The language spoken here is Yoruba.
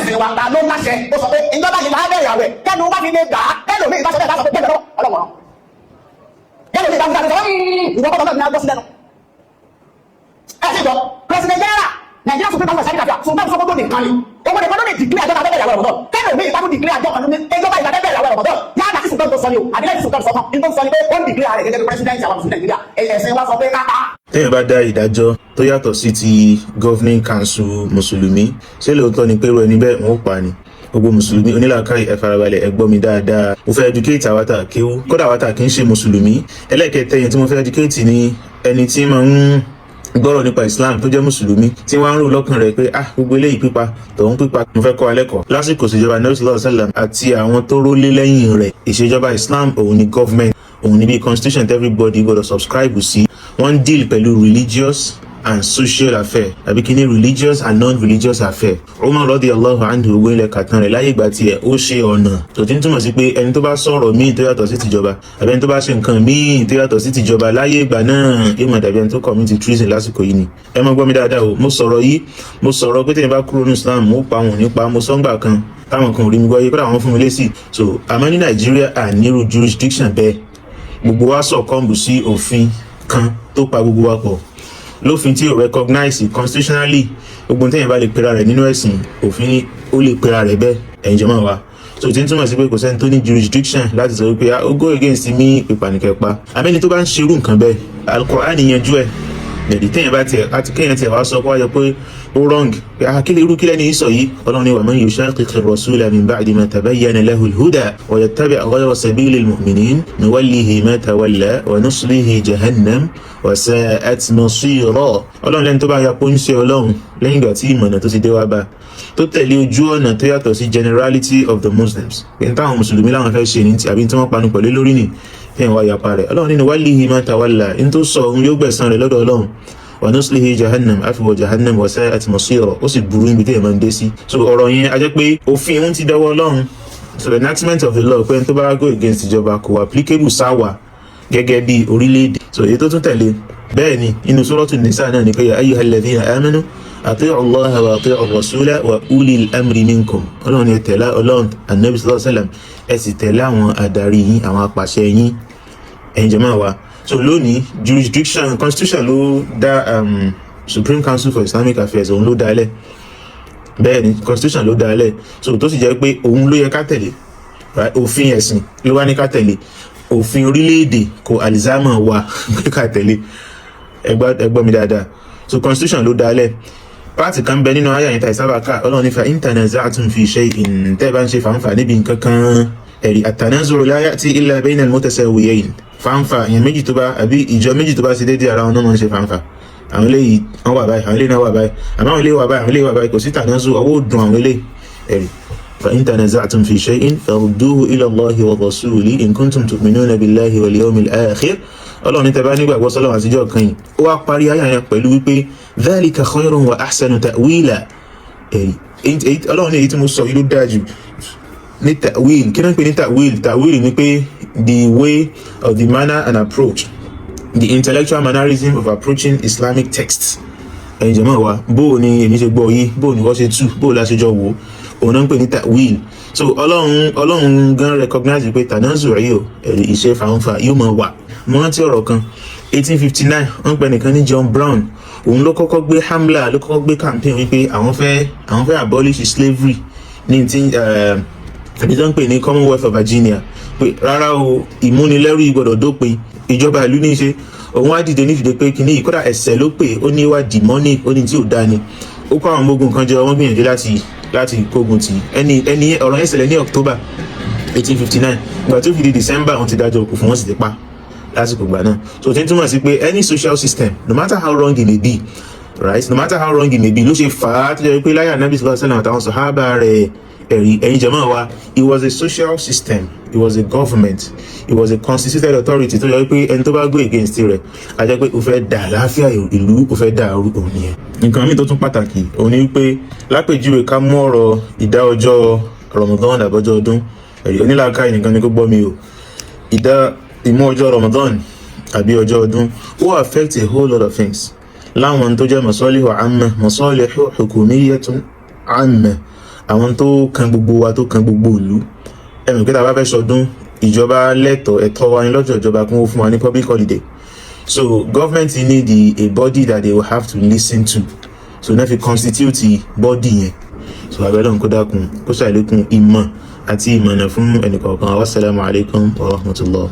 Ẹ̀sìn wa, ta ló láṣẹ ó sọ pé ìjọba yìí là á bẹ̀rẹ̀ àwẹ̀? Kẹ́nu wá fi lè gbà á, kẹ́nu mi ìbáṣọ bẹ́ẹ̀ bá sọ pé bẹ́ẹ̀ lọ́wọ́ ọlọ́wọ́, kẹ́nu mi ìbá ń sọ ìwọ kọ́ ní agbọ́sí lẹ́nu. Ẹ sì gbọ́, President General, Nigeria Supreme Council of Islamic Affairs, Sultan Sokoto nìkan ni owó nìkan ló lè declare àjọ abẹ́bẹ̀rẹ̀ àwẹ̀ Ramadan. Kẹ́nu mi ìbá tún declare àjọ kan ní ìjọba ìlà abẹ́bẹ̀rẹ̀ àwẹ̀ Ramadan, yálà sí Sultan tó sọ ni o, àbílẹ̀ sí Sultan sọ kan ní tó ń sọ ni pé ó ń declare rẹ̀ gẹ́gẹ́ bí president àwọn Mùsùlùmí Nàìjíríà. Ẹ̀sìn wa sọ pé ká pa. Téèyàn bá dá ìdájọ́ tó yàtọ̀ sí ti Governing Council Mùsùlùmí, ṣé lóòótọ́ ni pé irú ẹni bẹ́ẹ̀ wọ́n ó pa ni? Gbogbo Mùsùlùmí onílàákàyè, ẹ farabalẹ̀, ẹ gbọ́ mi dáadáa. Mo fẹ́ educate àwa tá a kéwú, kódà àwa tá a kì í ṣe Mùsùlùmí. Ẹlẹ́kẹ̀ẹ́tẹ́ yẹn tí mo fẹ́ educate ni ẹni tí máa ń gbọ́rọ̀ nípa Islam tó jẹ́ Mùsùlùmí, tí wọ́n á ń rò lọ́kàn rẹ̀ pé, ah, gbogbo eléyìí pípa, tòun pípa. Mo fẹ́ kọ́ alẹ́ kọ́ lásìkò ìṣèjọba Nabi sallallahu alaihi wasallam àti àwọn tó rólé lẹ́yìn rẹ̀. Ìṣèjọba Islam, òun ni government, òun ni bí constitution everybody gbọ́dọ̀ subscribe sí. Wọ́n ń deal pẹ̀lú religious and social affair, àbí kí ni, religious and non-religious affair. Umar radiyallahu anhu, ogun ilẹ̀ kàtàn rẹ̀ láyé ìgbà tiẹ̀, ó ṣe ọ̀nà tó ti ń túmọ̀ sí pé ẹni tó bá sọ̀rọ̀ míì tó yàtọ̀ sí tìjọba, àbí ẹni tó bá ṣe nǹkan míì tó yàtọ̀ sí tìjọba láyé ìgbà náà, yóò máa dàbí ẹni tó commit treason lásìkò yìí ni. Ẹ máa gbọ́ mi dáadáa o. Mo sọ̀rọ̀ yìí, mo sọ̀rọ̀ pé tẹ̀yìn bá kúrò ní Islam, mo pa wọn nípa. Mo sọ́ngbà kan táwọn kan ò rí mi gbọ́ yé, kódà wọ́n fún mi lésì. So àmọ́ ní Nàìjíríà, ànírú jurisdiction bẹ́ẹ̀. Gbogbo wa succumb sí òfin kan tó pa gbogbo wa pọ̀, lófin tí ò recognize constitutionally. Gbogbo téèyàn bá lè pera rẹ̀ nínú ẹ̀sìn, òfin ní ó lè pera rẹ̀ bẹ́ẹ̀. Ẹ̀yin jọmọ́ wa, so tí ń túmọ̀ sí pé kò sẹ́ni tó ní jurisdiction láti sọ wípé ó go against mi, ìpànìkẹ́pa. Àmẹ́ni tó bá ń ṣerú nǹkan bẹ́ẹ̀, Al-Qur'an yanjú ẹ̀. Lẹ́dí téèyàn bá tiẹ̀ àti kéèyàn tiẹ̀ wá sọ kó wá yọ pé ó wrong, pé ah, kí lè irú kílẹ̀ ní sọ yìí? Ọlọ́run ní wa man yushaqiqi rasula min ba'di ma tabayyana lahu al-huda wa yattabi' ghayra sabilil mu'minin nuwallihi ma tawalla wa nuslihi jahannam wa sa'at masira. Ọlọ́run lẹ́ni tó bá ya pọ́ńsẹ̀ Ọlọ́run lẹ́yìn ìgbà tí ìmọ̀nà tó ti dé wá bá, tó tẹ̀lé ojú ọ̀nà tó yàtọ̀ sí generality of the Muslims, pé n táwọn Mùsùlùmí láwọn fẹ́ ṣe ní ti àbí tí wọ́n panu pẹ̀lú lórí ni, téèyàn wá yapa rẹ̀, Ọlọ́run nínú nuwallihi ma tawalla, n tó sọ òun yóò gbẹ̀san rẹ̀ lọ́dọ̀ Ọlọ́run, wa nuslihi jahannam, àfiwọ̀ jahannam, wa sa'at masira, ó sì burú níbi téèyàn máa ń dé sí. So ọ̀rọ̀ yẹn a jẹ́ pé òfin òun ti dọwọ́ Ọlọ́run. So the enactment of the law pé ẹni tó bá go against ìjọba kò applicable sáwà gẹ́gẹ́ bí orílẹ̀-èdè. So èyí tó tún tẹ̀lé bẹ́ẹ̀ ni inú Suratu Nisa náà ni pé ya ayyuhal ladhina amanu ati'u Allaha wa ati'u ar-rasula wa ulil amri minkum. Ọlọ́run ni ẹ tẹ̀lé Ọlọ́run, Anabi sallallahu alaihi wasallam, ẹ sì tẹ̀lé àwọn adarí yín, àwọn apàṣẹ yín. Ẹ̀yin jàmáà wa, so lónìí, jurisdiction, constitution ló dá Supreme Council for Islamic Affairs, òun ló dá lẹ̀. Bẹ́ẹ̀ ni, constitution ló dá lẹ̀. So tó sì jẹ́ pé òun ló yẹ ká tẹ̀lé, right? Òfin ẹ̀sìn ló wá ní ká tẹ̀lé, òfin orílẹ̀-èdè kò àlìzámọ̀ wa pé ká tẹ̀lé. Ẹ gbọ́ mi dáadáa. So constitution ló dá lẹ̀. Part kan bẹ nínú àyà yẹn tàì sábà ká. Ọlọ́run ní fa in tanaza'tum fi shay'in, tẹ́ ẹ bá ń ṣe fàǹfà níbi nǹkan kan. Ẹ̀rí at-tanazu'u la ya'ti illa bayna al-mutasawwiyayn. Fàǹfà, èèyàn méjì tó bá àbí ìjọ méjì tó bá ṣe déédéé ara wọn náà máa ń ṣe fàǹfà. Àwọn eléyìí wọn wà báyìí, àwọn eléyìí náà wà báyìí, àmọ́ àwọn eléyìí wà báyìí, àwọn eléyìí wà báyìí, kò sí tanazu, ọwọ́ ò dùn àwọn eléyìí. Ẹ̀rí fa in tanaza'tum fi shay'in farudduhu ila Allahi wa rasuli in kuntum tu'minuna billahi wal yawmil akhir. Ọlọ́run ní tẹ́ bá nígbàgbọ́ sọ́lọ́run àtijọ́ kan yìí. Ó wá parí ayé yẹn pẹ̀lú wípé dhalika khayrun wa ahsanu ta'wila. Ẹ̀rí Ọlọ́run ní èyí tí mo sọ yìí ló dáa jù ní ta'wil. Kí náà ń pè ní ta'wil? Ta'wil ni pé the way of the manner and approach, the intellectual mannerism of approaching Islamic texts. Ẹ̀yin jàmáà wa, bó o ní èmi ṣe gbọ́ yìí, bó o ní wọ́n ṣe tú, bó o la ṣe jọ wò ó, òun náà ń pè ní ta'wil. So Ọlọ́run gan recognize pé tanazu yìí o, ẹ̀rí ìṣe fàǹfà yóò máa wà. Mo rántí ọ̀rọ̀ kan, 1859, wọ́n pè nìkan ní John Brown. Òun ló kọ́kọ́ gbé hamla, ló kọ́kọ́ gbé campaign wípé àwọn fẹ́ abolish slavery ní ti ibi tó ń pè ní Commonwealth of Virginia, pé rárá o, ìmúnilẹ́rú yìí gbọ́dọ̀ dópin, ìjọba ìlú ní í ṣe. Òun á dìde nídìde pé kíní yìí, kódà ẹ̀ṣẹ̀ ló pè ó, ní wá demonic, ó ní tí ò dáa ni. Ó kó àwọn ọmọ ogun kan jọ, wọ́n gbìyànjú láti kógun tì ẹni. Ọ̀rọ̀ yẹn ṣẹlẹ̀ ní October 1859. Ìgbà tó fi di December, wọ́n ti dájọ́ òkú fún, wọ́n sì ti pa lásìkò ìgbà náà. So tí ń túmọ̀ sí pé any social system, no matter how wrong it may be, right, no matter how wrong it may be, ló ṣe fà á tó jẹ́ pé láyé Ànábì sallallahu alaihi wasallam àtàwọn sàhábà rẹ̀. Ẹ̀rí, ẹ̀yin jàmáà wa, it was a social system, it was a government, it was a constituted authority tó yẹ pé ẹni tó bá go against rẹ̀, a jẹ́ pé ó fẹ́ dà àlàáfíà ìlú, ó fẹ́ dà òun nìyẹn. Nǹkan míì tó tún pàtàkì òun ni wípé, lápèjúwe, ká mú ọ̀rọ̀ ìdá ọjọ́ Ramadan àbọ̀jọ́ ọdún. Ẹ̀rí, onílàákàyè nìkan ni kó gbọ́ mi o. Ìdá ìmú ọjọ́ Ramadan àbí ọjọ́ ọdún, ó affect a whole lot of things láwọn tó jẹ́ masalihu amma, masalihu hukumiyyatun amma. Àwọn tó kan gbogbo wa, tó kan gbogbo ìlú, ẹ̀mí pé tá a bá fẹ́ sọdún, ìjọba lẹ́tọ̀ọ́, ẹ̀tọ́ wa ní lọ́jọ́ ìjọba kí wọ́n fún wa ní public holiday. So government need a body that they will have to listen to, so náà fi constitute body yẹn. So abẹ́lẹ́ kó dákun, kó ṣàlékún ìmọ̀ àti ìmọ̀nà fún ẹnìkọ̀ọ̀kan. Wassalamu alaikum wa rahmatullah.